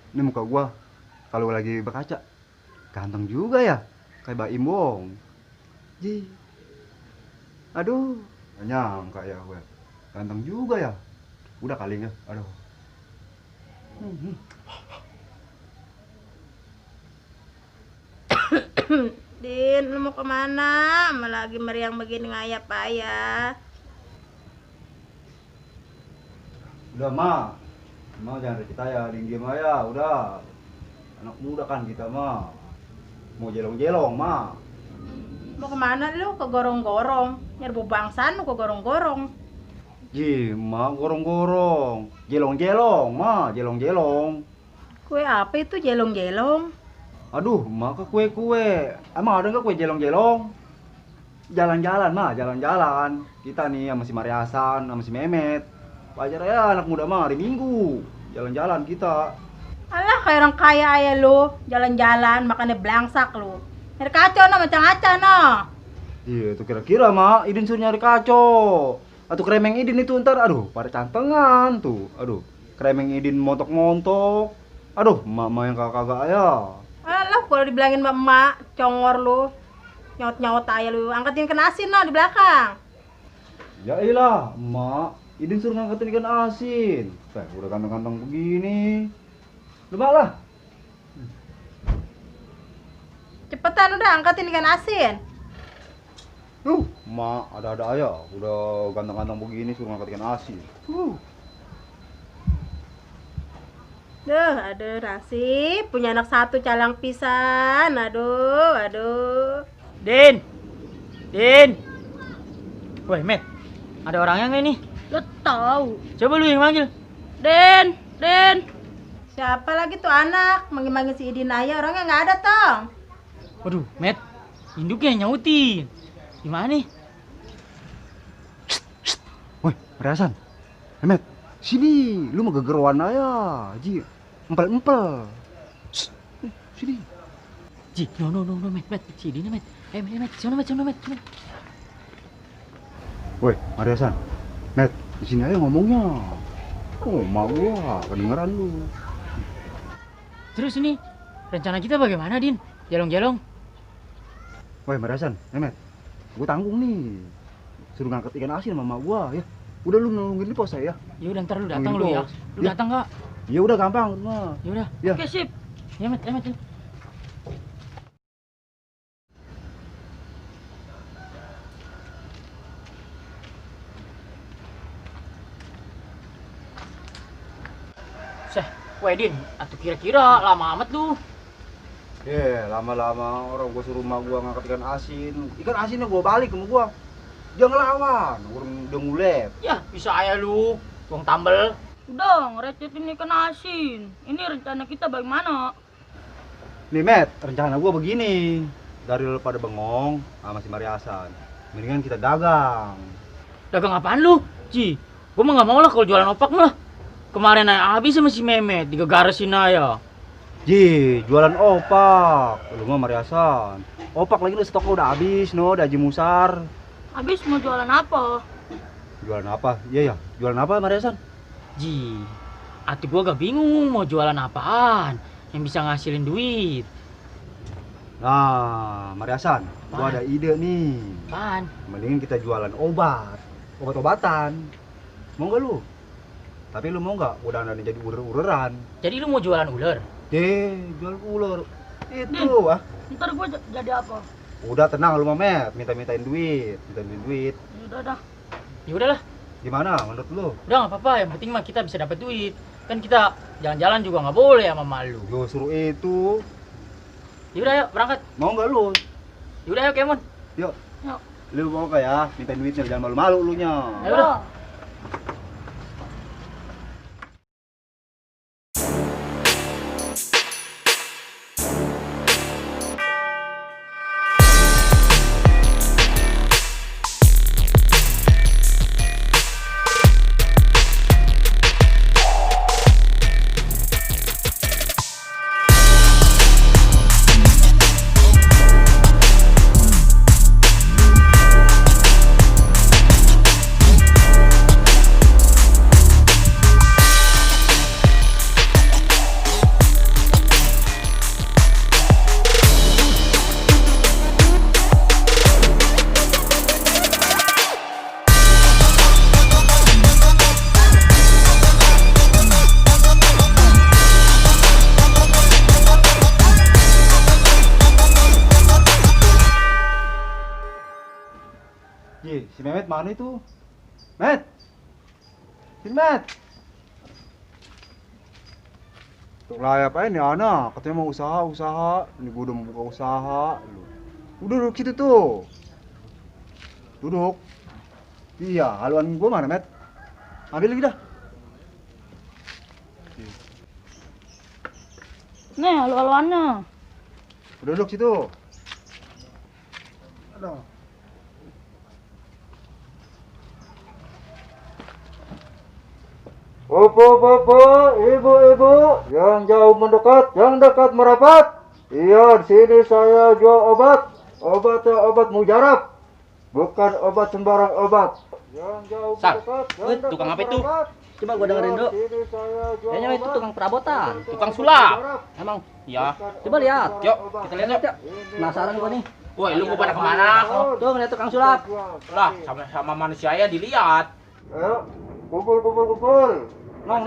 Ini muka gua kalau lagi berkaca ganteng juga ya, kayak Mbak Imbong. Aduh, gak nyangka ya gue. Ganteng juga ya. Udah kali ya, aduh. Din, lu mau kemana? Malah lagi meriang begini ngayap ayah. Udah jangan kita ya, diem aja, udah. Anak muda kan kita mah. Mau jelong-jelong mah. Mau kemana lu? Ke gorong-gorong. Nyerbu bangsan lu ke gorong-gorong. Gorong-gorong. Jelong-jelong mah, jelong-jelong. Kue apa itu jelong-jelong? Aduh, ke kue-kue. Emang ada nggak kue jelong-jelong? Jalan-jalan mah, jalan-jalan. Kita nih sama si Mariasan, sama si Memet. Wajar ya anak muda mah hari Minggu. Jalan-jalan kita. Alah, kayak orang kaya ayah lu. Jalan-jalan, makannya belangsak lu. Nyari kacau no, macam-macam no. Iya, tuh kira-kira mah Idin suruh nyari kacau. Atau kremeng Idin itu ntar, aduh, pada cantengan tuh. Aduh, kremeng Idin montok-montok. Aduh, mama yang kagak ya. Alah, kalau dibilangin emak, congor lu. Nyaut-nyaut ayah lu. Angkatin ikan asin no di belakang. Ya iyalah, emak. Idin suruh ngangkatin ikan asin. Udah kantong-kantong begini. Lupa lah. Cepetan udah angkatin ikan asin. Emak, ada-ada aja. Udah kantong-kantong begini suruh ngangkat ikan asin. Duh, aduh Rasif, punya anak satu calang pisan. Aduh. Din. Woi, Met. Ada orangnya nggak ini? Lu tahu? Coba lu yang manggil. Den. Siapa lagi tuh anak? Manggil-manggil si Idin aja, orangnya nggak ada toh. Waduh, Met. Induknya nyautin. Gimana nih? Woi, Mariasan. Memet, sini. Lu mau gegeruan aja. Empel-empel. Sini. No, Met. Si Idin, Met. Met. Sana, Met. Woi, Mariasan. Met, di sini aja ngomongnya. Oh, mau gua kedengeran lu. Terus ini, rencana kita bagaimana, Din? Jelong-jelong. Woi, Mariasan, Met. Gua tanggung nih. Suruh ngangkat ikan asin sama emak gua ya. Udah lu nungguin di pos ya. Ya udah, ntar lu datang lu ya. Lu datang nggak? Ya udah gampang mah. Ya udah. Ya. Oke, sip. Ya, Met. Wah, Din, atau kira-kira lama amat lu. Lama-lama orang gua suruh emak gua ngangkat ikan asin. Ikan asinnya gua balik sama gua. Dia ngelawan, orang udah ngulet. Ya, bisa aja lu, tuang tambel. Udah, ngerecetin ikan asin. Ini rencana kita bagaimana? Nih, Met, rencana gua begini. Dari lu pada bengong sama si Mariasan. Mendingan kita dagang. Dagang apaan lu? Gua mah nggak mau lah kalau jualan opak mah. Kemarin aja habis sama si Memet, digagaresin aja. Jualan opak. Lu mah Mariasan. Opak lagi lu stok lu udah habis, udah Haji Musar. Habis mau jualan apa? Jualan apa? Iya, jualan apa Mariasan? Atuh gua gak bingung mau jualan apaan yang bisa ngasilin duit. Nah, Mariasan, gua ada ide nih. Apaan? Mendingan kita jualan obat-obatan. Mau nggak lu? Tapi lu mau nggak? Udah ada jadi uler-uleran. Jadi lu mau jualan ular? Jual ular. Itu Ntar gua jadi apa? Udah tenang lu Mamet, mintain duit. Ya udahlah. Gimana menurut lu? Udah nggak apa-apa, yang penting mah kita bisa dapat duit. Kan kita jalan-jalan juga nggak boleh sama malu. Gua suruh itu. Ya udah, yuk berangkat. Mau nggak lu? Ya udah, yuk Kemon. Yuk. Lu mau nggak ya? Mintain duitnya, jangan malu-malu lu nya. Ya udah. Si Mehmet mana itu? Met! Sini Met! Tuh lah apa ini anak? Katanya mau usaha. Ini gua udah mau buka usaha. Udah duduk situ tuh. Duduk. Iya, haluan gua mana Met? Ambil lagi dah. Nih, halu-haluannya. Udah duduk situ. Aduh. Bapak-bapak, ibu-ibu, yang jauh mendekat, yang dekat merapat. Iya, di sini saya jual obat. Obatnya obat mujarab, bukan obat sembarang obat. Yang jauh Sal, mendekat, weh, tukang apa itu? Coba gua dengerin dulu. Kayaknya itu tukang perabotan. Tukang sulap. Emang? Ya. Coba lihat. Yuk, kita lihat yuk. Penasaran gua nih. Woi, lu mau pada kemana? Tuh ngeliat tukang sulap. Lah, sama manusia ya dilihat. Ayo, kumpul. Nong,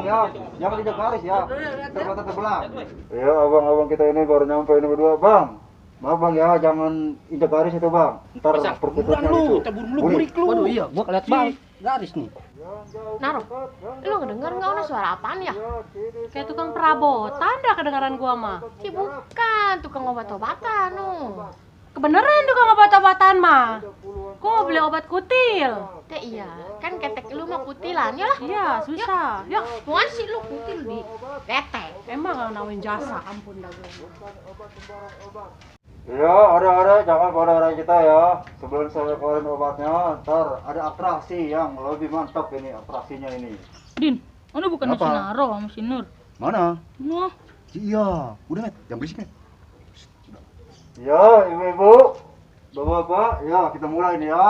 ya. Jangan injak garis ya. Terbatas terbelah. Iya, abang-abang kita ini baru nyampe ini berdua, Bang. Maaf Bang ya, jangan injak garis itu Bang. Ntar Masa perkututnya buruan lu, itu. kita buru burik lu. Waduh iya, gua keliat bang. Garis nih. Naro, lu ngedenger nggak udah suara apaan ya? Kayak tukang perabotan dah kedengaran gua mah. Ci bukan, tukang obat-obatan nu. Kebeneran tukang obat-obatan mah. Gua mau beli obat kutil. Teh iya, kan ketek lu mah kutilan ya lah. Iya, susah. Yuk, Muan sih lu kutil di ketek. emang nawin jasa, ampun dah gue. Iya, ada jangan pada orang kita ya. Sebelum saya keluarin obatnya, ntar ada atraksi yang lebih mantap ini atraksinya ini. Din, mana bukan Apa? si Naro sama si Nur? Mana? Wah, Iya, udah Met, jangan berisik Met. Ya, ibu-ibu, bapak-bapak, ya kita mulai nih ya.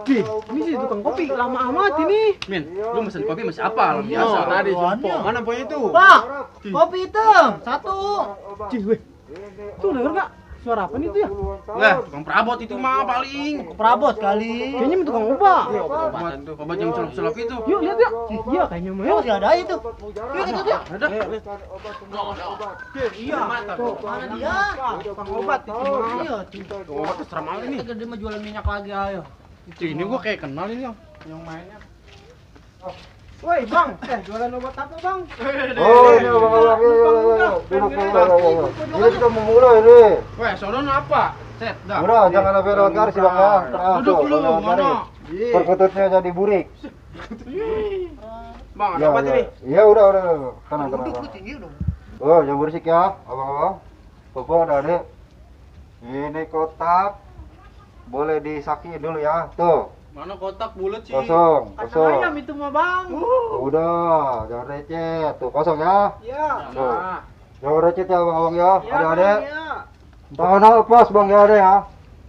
Ih, ini sih tukang kopi lama amat ini. Min, lu mesen kopi masih apa? Lu biasa. tadi jumpo. Mana poinnya itu? Pak, kopi hitam satu. Cih, weh. Tuh denger nggak? Suara apa nih tuh ya? Lah, tukang perabot itu mah paling. Perabot kali. Kayaknya tukang obat. Obat yang sulap-sulap itu. Yuk lihat ya. Iya kayaknya mah. Masih ada aja tuh. Yuk kita lihat. Ada. Iya. Tuh, mana dia? Tukang obat itu mah. Iya, Obat terserah mal ini. Kita dia mah jualan minyak lagi ayo. Ini gua kayak kenal ini yang mainnya. Woi, Bang. Jualan obat apa, Bang? Oh, ini abang-abang, ya. Duduk dulu, ya. Ini kita mau mulai ini. Weh, sono apa? Set, dah. Udah, jangan sampai lewat garis ya Bang ya. Duduk lu, mana? Perkututnya jadi burik. Bang, ada Ya, apa ya. ini? Iya, udah. Tenang. Oh, jangan berisik ya, abang-abang. Bapak ada adik. Ini kotak. Boleh disakiin dulu ya. Tuh, Mana kotak bulat sih? kosong. itu mah, Bang. Udah, jangan receh. Tuh, kosong ya. Iya. Tuh. Jangan receh ya abang-abang ya. Adik-adik. Iya. Tahan nafas Bang ya adek ya.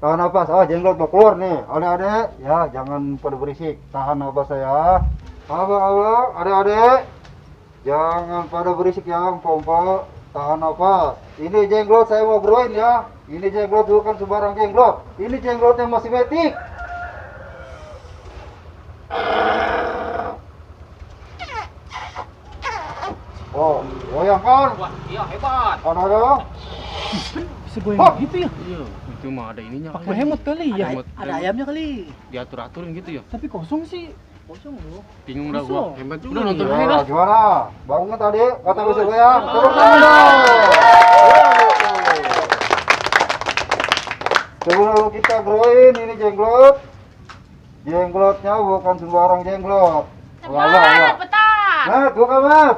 Tahan nafas. Ah, jenglot mau keluar nih. Adik-adik, ya jangan pada berisik. Tahan nafas saya. Abang-abang, adik-adik. Jangan pada berisik ya, pompa. Tahan nafas. Ini jenglot saya mau groin ya. Ini jenglot bukan sembarang jenglot. Ini jenglot yang masih metik. Oh, goyang kan? Wah, iya hebat. Ada. Bisa goyang gitu ya? Iya, itu mah ada ininya. Pakai hemot kali ya? Hemot. Ada ayamnya kali. Diatur-aturin gitu ya. Tapi kosong sih. Kosong loh. Bingung dah gua. Kosong. Hebat juga nonton Ya, aja dah. gimana? Bangun tadi, kata bisa goyang. Tepuk tangan dong. Sebelum kita groin ini jenglot. Jenglotnya bukan sembarang jenglot. Cepat, cepetan. Mat, buka mat.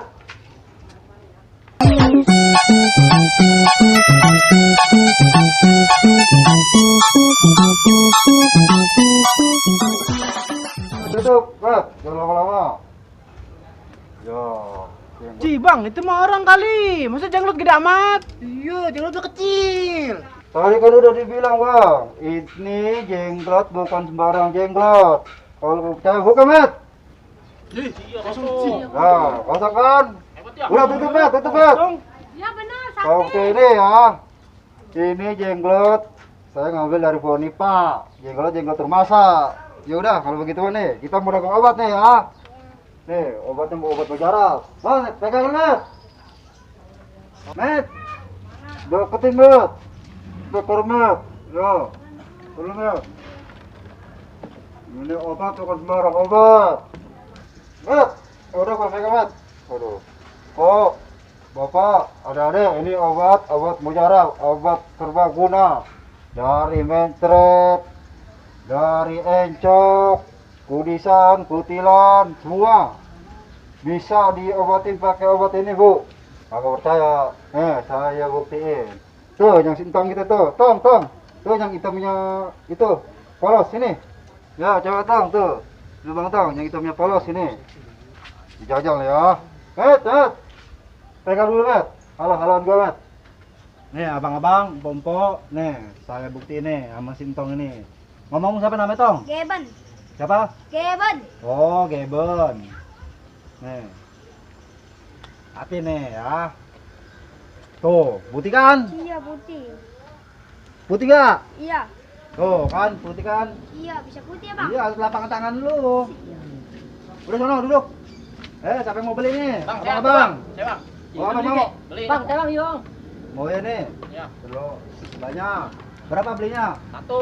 Tutup, mat. Jangan lama-lama. Ya. jenglot. Ci, Bang, itu mah orang kali. Masa jenglot gede amat? Iya, jenglotnya kecil. Tadi kan udah dibilang Bang, ini jenglot bukan sembarang jenglot. Kalau percaya buka mat. Iya, kosong. Nah, kosong kan? Hebat ya. Udah tutup mat, tutup mat. Ya benar, Oke ini ya. Ini jenglot saya ngambil dari pohon nipah. Jenglot termasak. Ya udah kalau begitu nih, kita mau dagang obat nih ya. Nih, obatnya mau obat mujarab. Bang, pegang mat. Mat. Deketin mat. Dekor mat. Yo. Tolong ya. Ini obat bukan sembarang obat. Mat, udah gua pegang mat. Aduh. Kok, Bapak, adik-adik, ini obat mujarab, obat serbaguna. Dari mentret, dari encok, kudisan, kutilan, semua. Bisa diobatin pakai obat ini, Bu. Nggak percaya? Saya buktiin. Tuh, yang sintong itu tuh, tong. Tuh, yang hitamnya itu, polos sini. Ya, coba tong, tuh. Lubang tong, yang hitamnya polos sini. Dijajal ya. Met. Pegang dulu, Met. Halo gua, Met. Nih, abang-abang, pompo. Nih, saya buktiin nih sama sintong ini. Ngomong siapa namanya, Tong? Geben. Siapa? Geben. Oh, Geben. Nih. Hati nih ya. Tuh, putih kan? Iya, putih. Putih gak? Iya. Tuh kan, putih kan? Iya, bisa putih ya, Bang? Iya, harus lapangkan tangan dulu. Udah sono duduk. Siapa yang mau beli nih? Abang. Saya bang. Oh, abang mau? Beli. Bang, saya bang, yuk. Mau ya nih? Ya. Dulu. Banyak. Berapa belinya? Satu.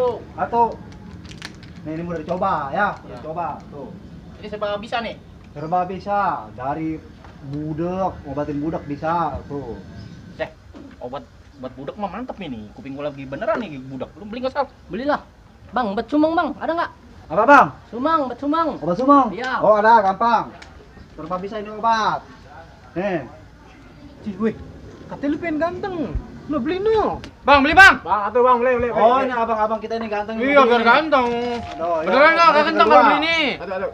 Nih, ini udah dicoba ya. Udah Ya. dicoba. Tuh. Ini serba bisa nih. Serba bisa. Dari budak, obatin budak bisa. Tuh. Obat budak mah mantep nih. Kuping gua lagi beneran nih budak. Lu beli nggak Sal? Belilah. Bang, obat sumang bang, ada nggak? Apa, Bang? Obat sumang. Obat sumong? Iya. Oh, ada, gampang. Serba bisa ini obat. Nih. Cih, weh. Katanya lu pengen ganteng. Lu beli no. Bang, beli bang. Bang, atuh bang, beli. Oh, ini abang-abang kita ini ganteng. Iya, biar ganteng. Aduh, ya. Beneran nggak? Ayo, Ganteng kita kalau dua. beli ini.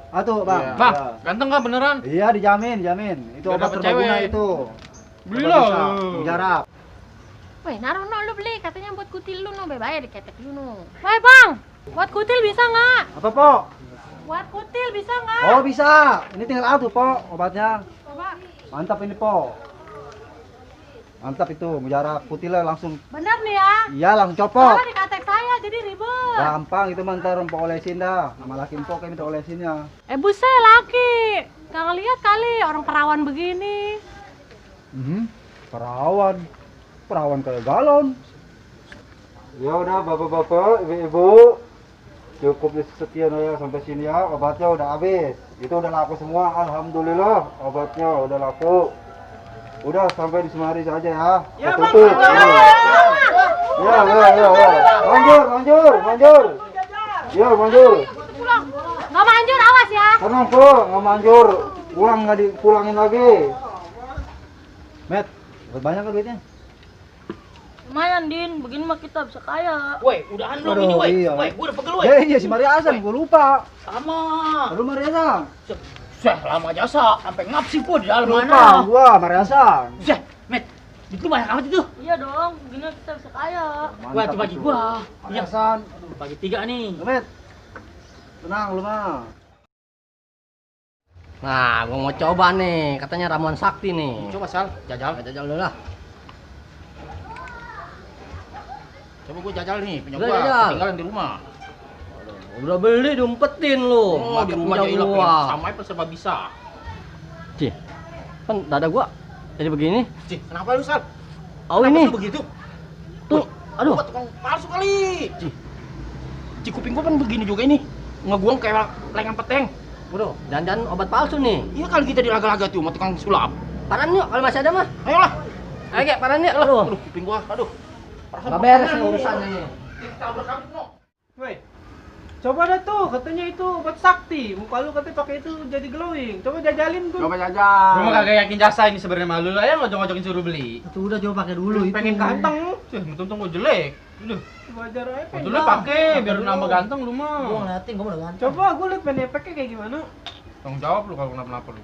Atuh, Bang. Iya. Bang, Iya. ganteng nggak beneran? Iya, dijamin. Itu Biar obat dapet serbaguna cewek. itu. Belilah. Mujarab. Weh, naruh no lu beli, katanya buat kutil lu no, bayar diketek lu no. Weh bang, buat kutil bisa nggak? Apa, Po? Buat kutil bisa nggak? Oh, bisa. Ini tinggal atuh, Po, obatnya. Coba. Mantap ini, Po. Mantap itu, mujarab. Kutilnya langsung. Bener nih ya? Iya, langsung copot. Soalnya diketek saya, jadi ribet. Gampang itu mah ntar Po olesin dah. Sama laki Po kayak minta olesinnya. Buset laki, gak ngeliat kali orang perawan begini. Perawan kayak galon. Ya udah bapak-bapak, ibu-ibu, cukup sekian ya sampai sini ya. Obatnya udah habis. Itu udah laku semua, alhamdulillah. Obatnya udah laku. Udah sampai di semari saja ya. Ya, Kita Bang. tutup. Ya. Manjur. Ya, manjur. Pulang, nggak manjur, awas ya. Tenang Po, nggak manjur. Uang nggak dipulangin lagi. Met, banyak kan duitnya? Lumayan, Din. Begini mah kita bisa kaya. Woi, udahan belum Aduh, ini, woi. iya. Woi, gua udah pegel, woi. Iya si Maria Hasan, gue lupa. Sama. Lu Maria Hasan? Seh, lama jasa, sampai ngapsi gua di dalam Lupa mana. gua Maria Hasan. Seh, Met, itu banyak amat itu. Iya dong, begini kita bisa kaya. Wah, itu bagi gua. Maria Hasan. Bagi 3 nih. Met. Tenang lu mah. Nah, gua mau coba nih, katanya ramuan sakti nih. Coba Sal, jajal. Jajal dulu lah. Coba gua jajal nih, punya Udah, gua jajal. ketinggalan di rumah. Udah beli diumpetin lu. Oh, Pakai di rumah punya jahilok gua. nih. Sama aja serba bisa. Cih. Kan dada gua jadi begini. Cih, kenapa lu Sal? Oh Kenapa ini. lu begitu? Tuh, aduh. Gua tukang palsu kali. Cih, kuping gua kan begini juga ini. Ngeguang kayak lengan peteng. Waduh, jangan obat palsu nih. Iya kali kita dilaga-laga tuh sama tukang sulap. Paran yuk kalau masih ada mah. Ayolah. Ayo, Kek, paran yuk. Aduh. Aduh, kuping gua. Aduh. Enggak beres nih urusannya nih. Tabrak-tabrak, no. Weh. Coba dah tuh, katanya itu obat sakti. Muka lu katanya pakai itu jadi glowing. Coba jajalin gua. Coba jajal. Gua mah kagak yakin jasa ini sebenarnya malu aja ngojok-ngojokin suruh beli. Itu udah coba pakai dulu itu. Pengen ganteng. Sih, untung gua jelek. Udah. Wajar aja. pengen Dulu ganteng. pakai biar nambah ganteng lu mah. ngeliatin, gua udah ganteng. Coba gua liat pengen efeknya kayak gimana. Tanggung jawab lu kalau kenapa-napa lu.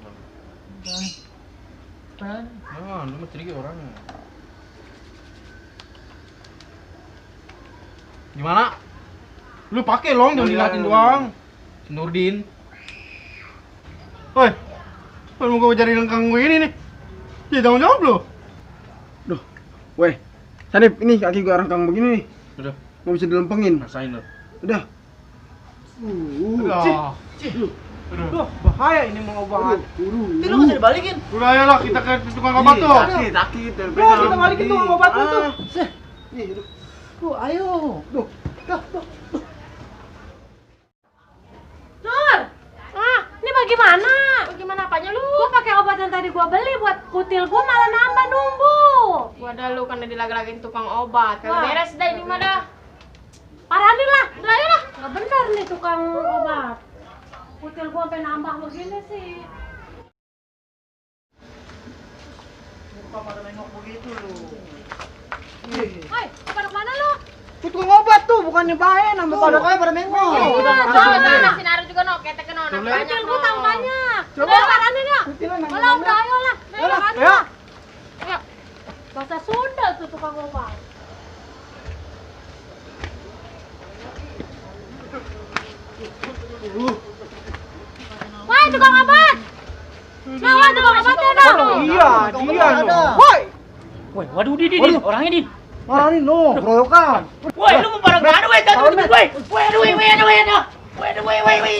Nah, lu mah cerita orangnya. Gimana? Lu pakai long, jangan diliatin doang. Si Nurdin. Woi. Lu mau gua cari lengkang gue ini nih. Ya tanggung jawab lu. Weh, Sanip, ini kaki gua rangkang begini nih. Udah, Nggak bisa dilempengin. rasain lu. Udah. Udah. Duh, bahaya ini mau obat. Itu lu enggak dibalikin. Udah ayolah kita ke tukang obat tuh. Sakit. Duh, kita balikin tuh obat lu tuh. gimana? Gimana apanya lu? Gua pakai obat yang tadi gua beli buat kutil gua malah nambah numbuh. Gua dah lu karena dilag-lagin tukang obat. Kalau Wah. beres dah ini mah dah. Paranin lah. Udah ayo lah. Nggak bener nih tukang obat. Kutil gua sampai nambah begini sih. Muka pada nengok begitu lu. Hei, pada kemana lu? Tukang obat tuh, bukannya baik, nambah pada kaya pada nengok. Coba sinar juga no, ketek no, anak banyak Kutil no. gua tambah banyak. Coba. Udah paranin ya. Kutilan nangis Malah banyak. udah ayo lah. Ayo Ayo, paranin ayo. lah. Ayo. Bahasa Sunda tuh tukang obat. Wah, tukang obat. Nah, wah, tukang obatnya dong. Iya, dia no. Woi, Woi, waduh Din, orangnya Din. mana nih no, keroyokan. Woi, lu mau barang mana, woi? Aduh, woi. Woi, aduh, woi, aduh, woi, aduh. Woi, aduh, woi, woi, woi.